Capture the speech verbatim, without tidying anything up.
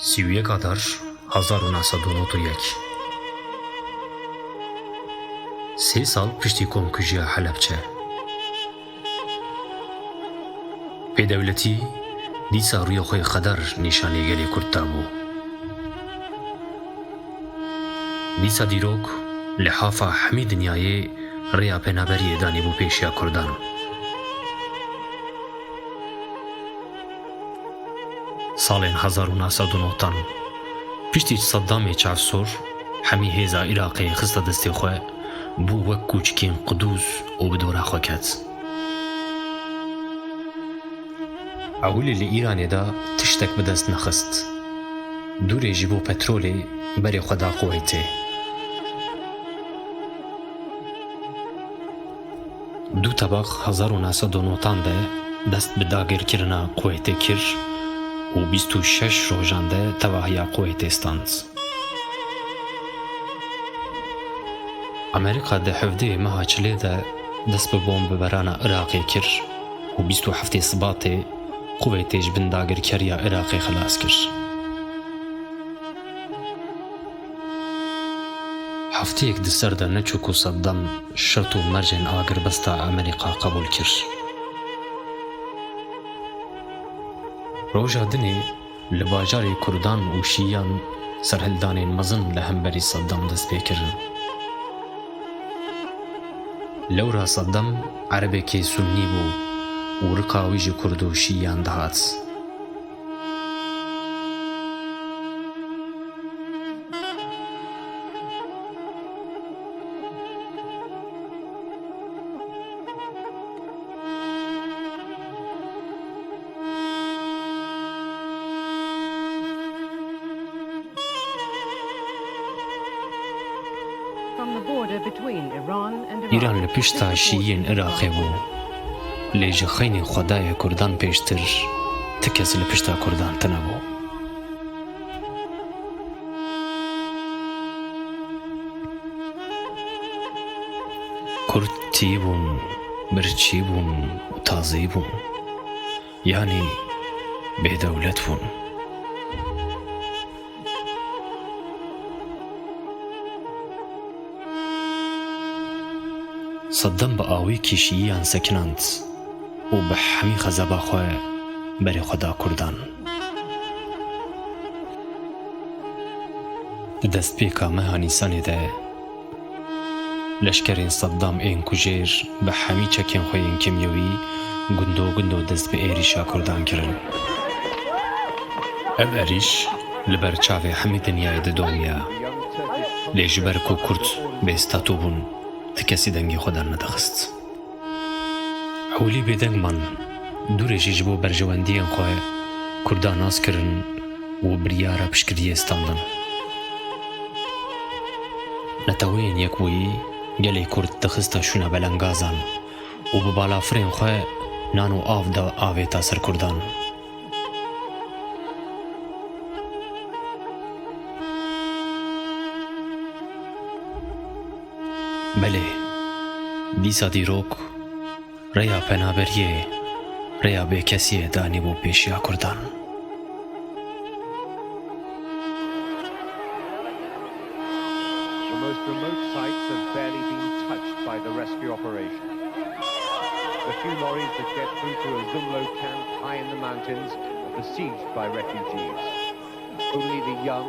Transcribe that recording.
Sî û yek Adar hezar û neh sed û nod û yek. Sê sal piştî komkujiya Helebçe. Bêdewletî dîsa rûyê xwe yê xedar nîşanî gelê Kurd dabû. Dîsa dîrok li hafa hemî dinyayê rêya penaberiyê danîbû pêşiya Kurdan. Salên hezar û neh sed û notan, piştî Seddamê çavsor, hemî hêza Iraqê xiste destê xwe, bû wek kûçikên qudûz û bi dora xwe ket. Ewilî li Îranê de tiştek bi dest nexist. Dûrê ji bo petrolê berê xwe da Kuweytê. Du tebax hezar û neh sed û notan de dest bi dagirkirina Kuweytê kir û bîst û şeş rojan de tevahiya Kuweytê stand. Amerîka di hevdehê meha Çilê de dest bi bombeberana Iraqê kir û bîst û heftê Sibatê Kuweytê ji bin dagirkeriya Iraqê xilas kir. Hefteyek di ser de neçû ku Seddam şert û mercên agirbesta Amerîka qebûl kir. Roja dinê li bajarê Kurdan û Şîyan serhildanên mezin li hemberî Seddam dest pê kirin. Lewra Seddam Erebekê Sunnî bû û rika wî ji Kurd û Şîyan dihat. From the border between Iran and Iraq. Îran li pişta şîyên Iraqê bû, lê ji xeynî xwedayê Kurdan pêştir ti kes li pişta Kurdan tine bû. Kurd tî bûn, birçî bûn û tazî bûn. Yanî bêdewlet bûn. Seddam bi awî kîşiyiyan sekinand û bi hemî xezeba xwe berê xwe da Kurdan. Di destpêka meha Nîsanê de leşkerên Seddam ên kujêr bi hemî çekên xwe yên kîmyewî gundo gundo dest bi êrîşa Kurdan kirin. Ev êrîş li ber çavê hemî dinyayê didomiya. Lê ji ber ku Kurd bêstatû bûn, ti kesî dengê xwe dernedixist. Ewilî bêdeng man, dûrê jî ji bo berjewendiyên xwe Kurda nas kirin û bi riyara piştgiriyê standin. Neteweyên Yekbûyî gelê Kurd dixiste şûna belengazan û bi balafirên xwe nan û av da avêta ser Kurdan. Belê, dîsa dîrok rêya penaberiyê, rêya bêkesiyê danîbû pêşiya Kurdan. The most remote sites have barely been touched by the rescue operation. The few lorries that get through to a Zumlo camp high in the mountains are besieged by refugees. Only the young